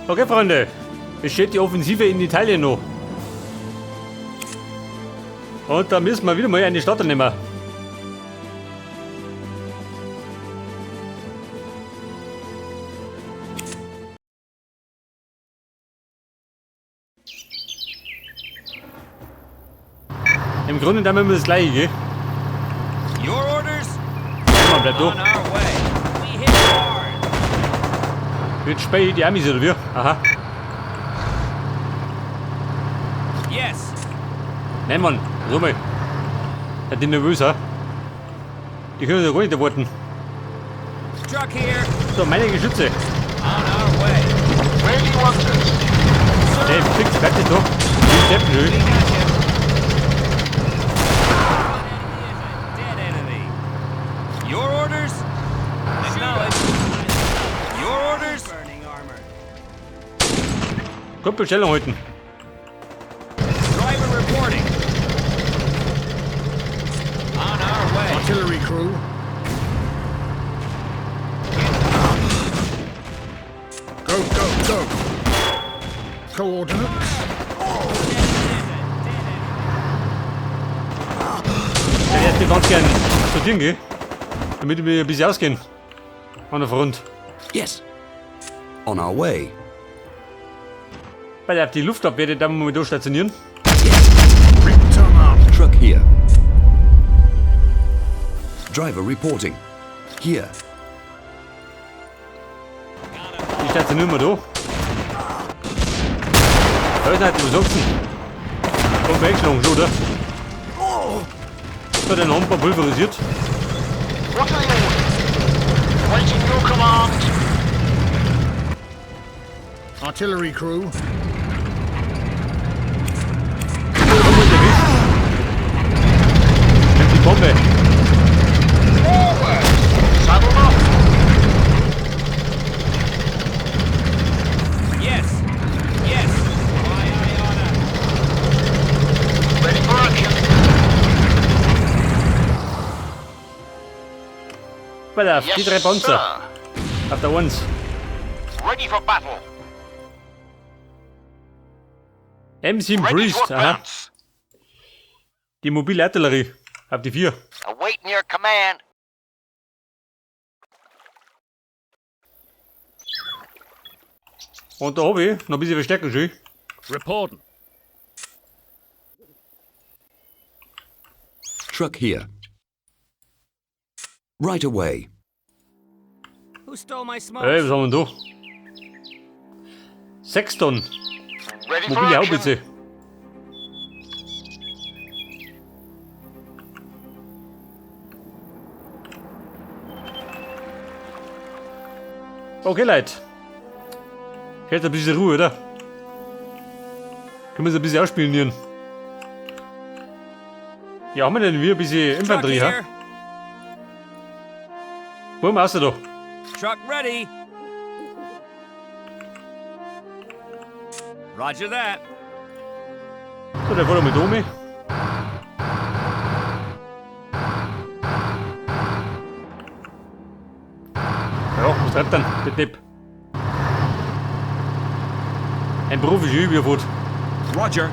Okay, Freunde. Es steht die Offensive in Italien noch. Und da müssen wir wieder mal eine Stadt nehmen. Im Grunde dann immer das gleiche, gell? Your orders? Ja, man bleibt On da. our way. We hit hard. Jetzt speie ich die Amis oder wie? Aha. Yes. Nein, Mann. So mal. Ja, die nervös, ha? Die können ja gar nicht erwarten. Truck here. So, meine Geschütze. On our way. Where do you want us? Hey, fix, bleib dich doch. Die Deppen, We schön. got you. One enemy is a dead enemy. Your orders? Acknowledged. Your orders? Burning armor. Gut Bestellung halten. Driver reporting. On our way. Artillery crew. Go, go, go. Coordinates. Ich hätte ganz gern sortieren gehen, damit wir ein bisschen ausgehen. An der Front. Yes. On our way. Weil auf die Luftabwehr, die da wir da stationieren. Yes. Rip-ton up. Truck here. Driver reporting. Here. Die stationieren wir da. Da ist nicht, was sagst du denn? Bombe eingeschlagen schon, oder? So, den haben wir pulverisiert. What are the orders? Waiting your command. Artillery crew. Komm unterwegs. Nimm die Bombe. Forward. Saddle up. Yes. Yes. Aye, aye, order. Ready for action. Pass auf, Yes, die drei Panzer. sir. Auf der 1. Ready for battle. M7 Ready to Priest, aha. advance. Die mobile Artillerie. Auf die 4. Awaiting your command. Und da hab ich noch ein bisschen Verstärkung schön. Reporting. Truck here. Right away. Who stole my smokes? Ey, was haben wir denn da? 6 Tonnen. Ready for Mobile action. Haubitze. Okay, Leute. Jetzt ein bisschen Ruhe, oder? Können wir es ein bisschen ausspionieren? Ja, haben wir denn wir ein bisschen Truck Infanterie, ha? here. Wo haben wir da? Truck ready. Roger that. So, der fährt mit Omi. Ja, was treibt denn der Depp? Ein Profi ist wie er fährt. Roger.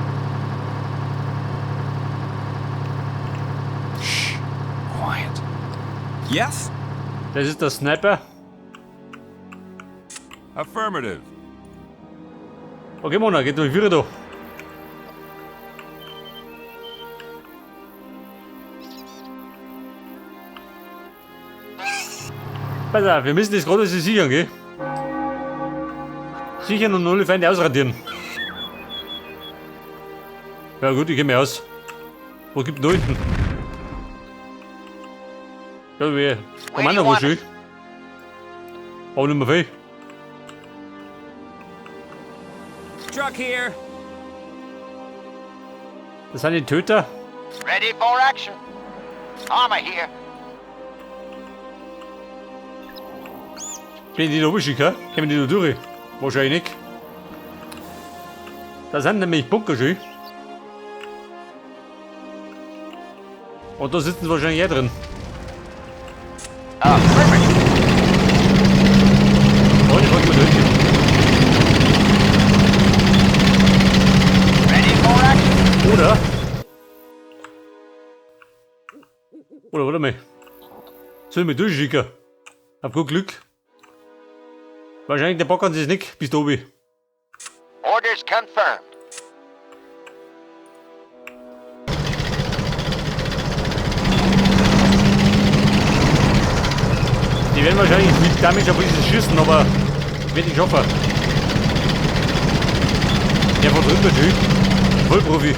Shh. Quiet. Yes? Das ist der Sniper. Affirmative. Okay, Mona, geht durch wieder da. Pass auf, wir müssen das gerade sichern, gell? Sichern und alle Feinde ausradieren. Ja gut, ich geh mir aus. Wo gibt denn da hinten? Ja, wir haben auch noch was schön. Aber nicht mehr viel. Truck here. Das sind die Töter. Ready for action. Armor here. Bin die da oben Kommen die da durch? Wahrscheinlich nicht. Da sind nämlich Bunker schön. Und da sitzen sie wahrscheinlich eh drin. Affirmative. Oh, ich wollte mal durch. Oder warte mal. Soll ich mich durchschicken? Hab gut Glück. Wahrscheinlich der Bock an sich nicht, bis Tobi. Orders confirmed. Die werden wahrscheinlich mit Damage ein bisschen schießen, aber werde ich schaffen. Der von drüben natürlich. Vollprofi.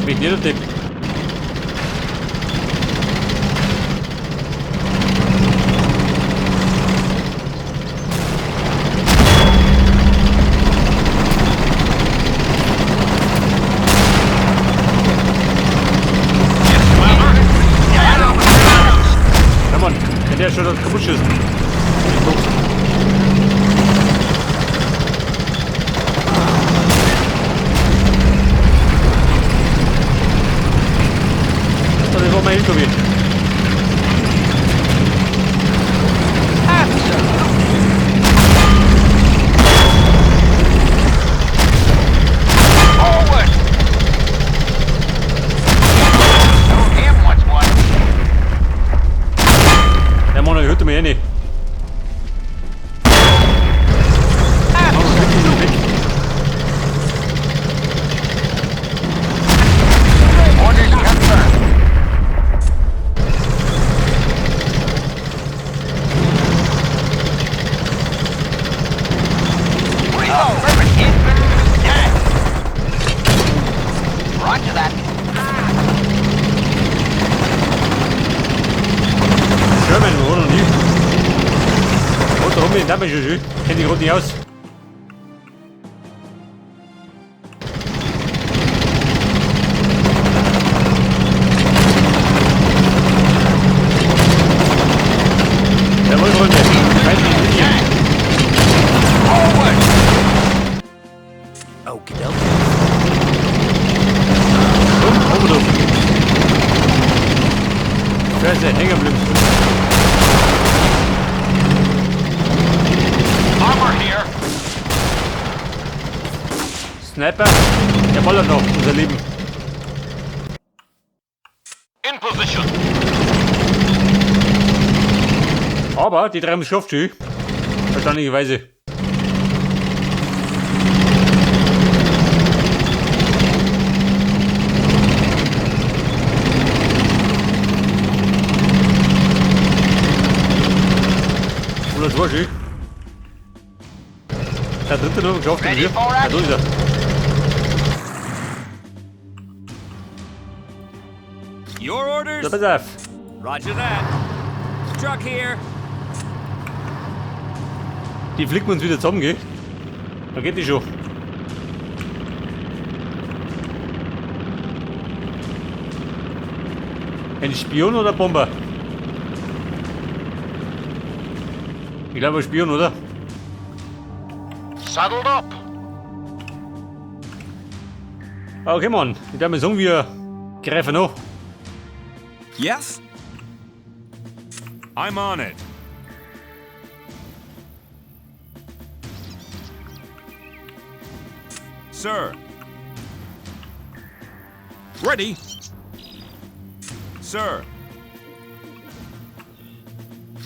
Bin nicht der Depp. Ja Mann, wenn der schon kaputt schießen. Das war mein LKW. Forward! Told him what's what. Ja Mann, ich hörte mich eh nicht. Mann, weg. Orders confirmed. Affirmative. Infantry. Roger that. Sherman, oder noch nie. Und da haben wir den Damage schon. Kennt die gerade nicht aus. Jawohl, Freunde. Feindliche Linie. Forward! Okie-dokie. Komm, oben drauf. Scheiße, hängen geblieben. Armor here. Sniper, der ballert noch, unser Leben. In position. Aber die drei haben es geschafft, schön. Erstaunlicherweise. Oder zwei, schön. Der dritte noch geschafft, Ready wir. for Ja, da ist er. Your orders? So, pass auf. Roger that. Truck here. Die flicken uns wieder zusammen, gell? Da geht die schon. Ein Spion oder Bomber? Ich glaube ein Spion, oder? Saddled up. Okay, Mann. Ich würde mal sagen, wir greifen an. Yes? I'm on it. Sir. Ready. Sir.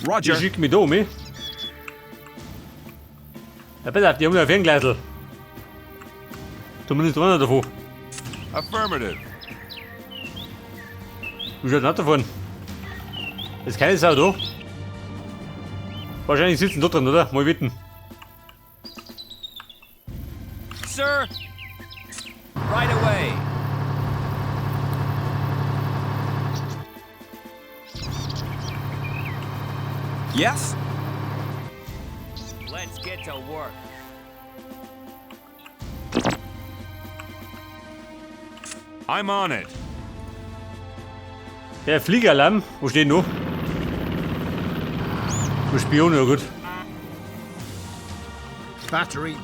Roger. Die schickt mich da um, Ja, pass auf, die haben ja ein Ferngleisel. Zumindest einer davon. Affirmative. Wie schaut denn davon? Das ist keine Sau da. Wahrscheinlich sitzen da drin, oder? Mal wetten. Sir. Right away. Yes? Let's get to work. I'm on it. Der Fliegeralarm, wo steht noch? Wo Spion, ja gut. Battery.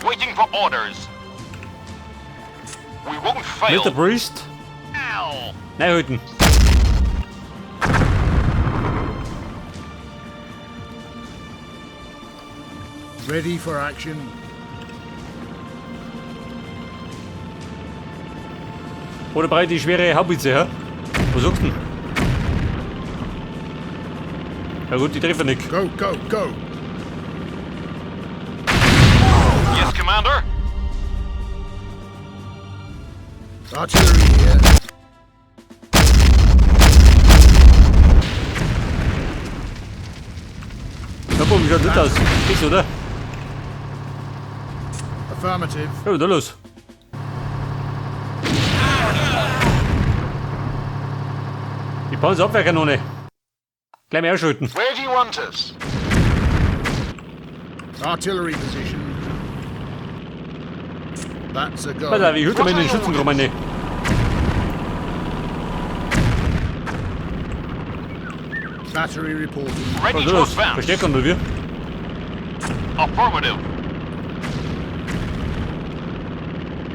Waiting for orders. We won't fail. Mr. Priest. Ow. Nein, halten. Ready for action. Oder brauche ich die schwere Haubitze, hä? Was sagst du denn? Ja gut, die treffen nicht. Go, go, go. Yes, Commander. Artillery here. Ja, Buben, wie schaut das aus? Fix, oder? Affirmative. Ja, da los. Die Panzerabwehrkanone. Gleich mal ausschalten. Where do you want us? Artillery position. That's a go. Pass auf, ich hüte mal in den Schützengraben rein. Battery reporting. Ready Was ist to los? advance. Verstärkung oder wir? Affirmative.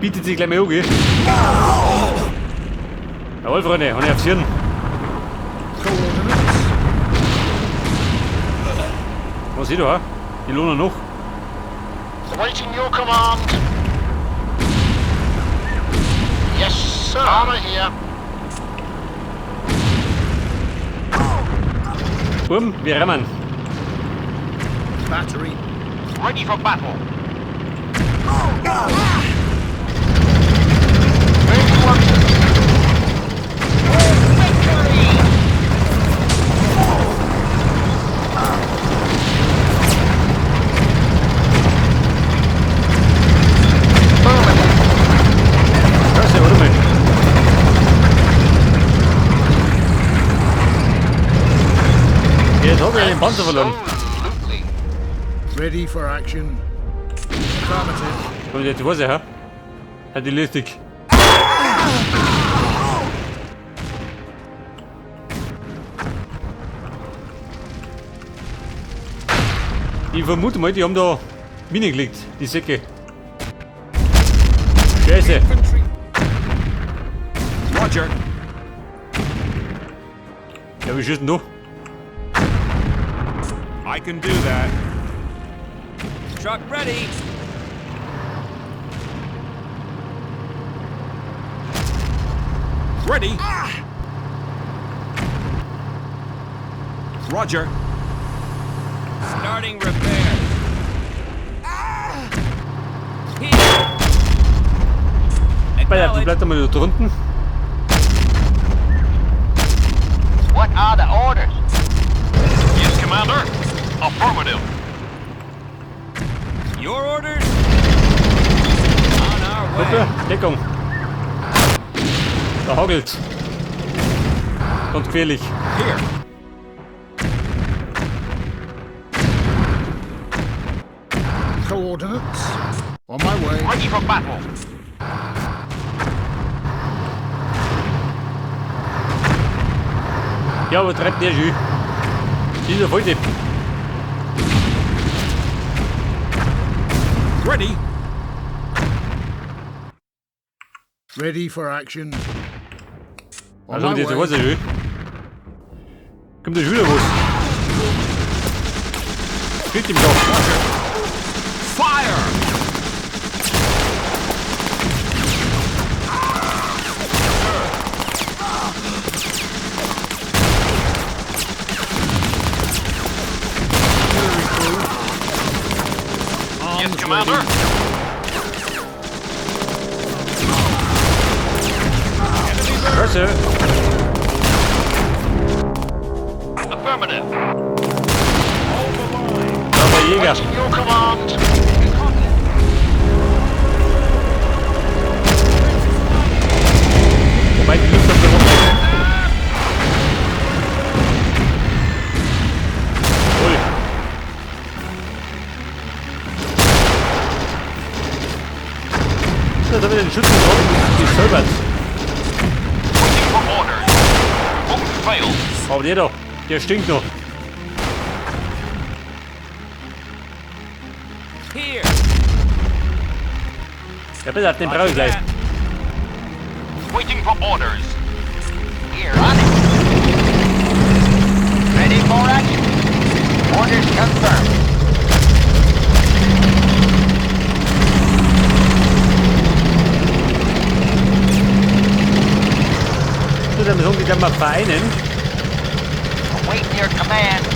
Bietet sich gleich mal an, gell? Jawohl, Freunde, hab ich aufs Hirn. Coordinates. Was ich da? Die lohnen noch. Awaiting your command. Yes, sir. Armor here. Buben, wir rammen. Battery. Ready for battle. Where do you want us? Victory! Affirmative. Scheiße, warte mal. Jetzt hab ich den Panzer verloren. Absolutely. Ready for action. Affirmative. Kommt jetzt die Hose, hä? Hat die lustig. Ich vermute mal, die haben da Minen gelegt, die Säcke. Scheiße. Infantry. Roger. Ja, wie schießt denn du? I can do that. Truck ready. Ready. Roger. Starting repairs. Here. Pass auf, du Acknowledge. bleibst einmal da drunten. What are the orders? Yes, Commander. Affirmative. Your orders? On our way. Hoppla, Deckung. Da hagelt's. Ganz gefährlich. Here. Coordinates. On my way. Ready for battle. Ja, aber treibt der schon? Dieser Volldepp. Ready. Ready for action. On Also, my jetzt way. weiß ich schon. Kommt da schon wieder was? Kriegt ihm doch. Fire! Artillery crew. Yes, Arms Commander. ready. Scheiße. Affirmative. Da war Jäger. Waiting your command. Wobei die Luft auf der Runde. Ui. Jetzt habe ich den Schützen drauf gesäubert. Waiting for orders. Won't fail. Aber der da, der stinkt noch. Here. Ja, bitte, den brauche ich gleich. Waiting for orders. Here on it. Ready for action. Orders confirmed. gleich mal vereinen. Awaiting your command.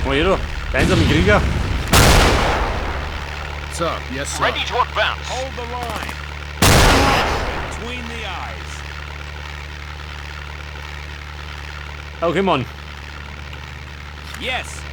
Komm mal hier, du. Der einsame Krieger. Sir, yes, sir. Ready to advance. Hold the line. Between the eyes. Okay, Mann. Yes.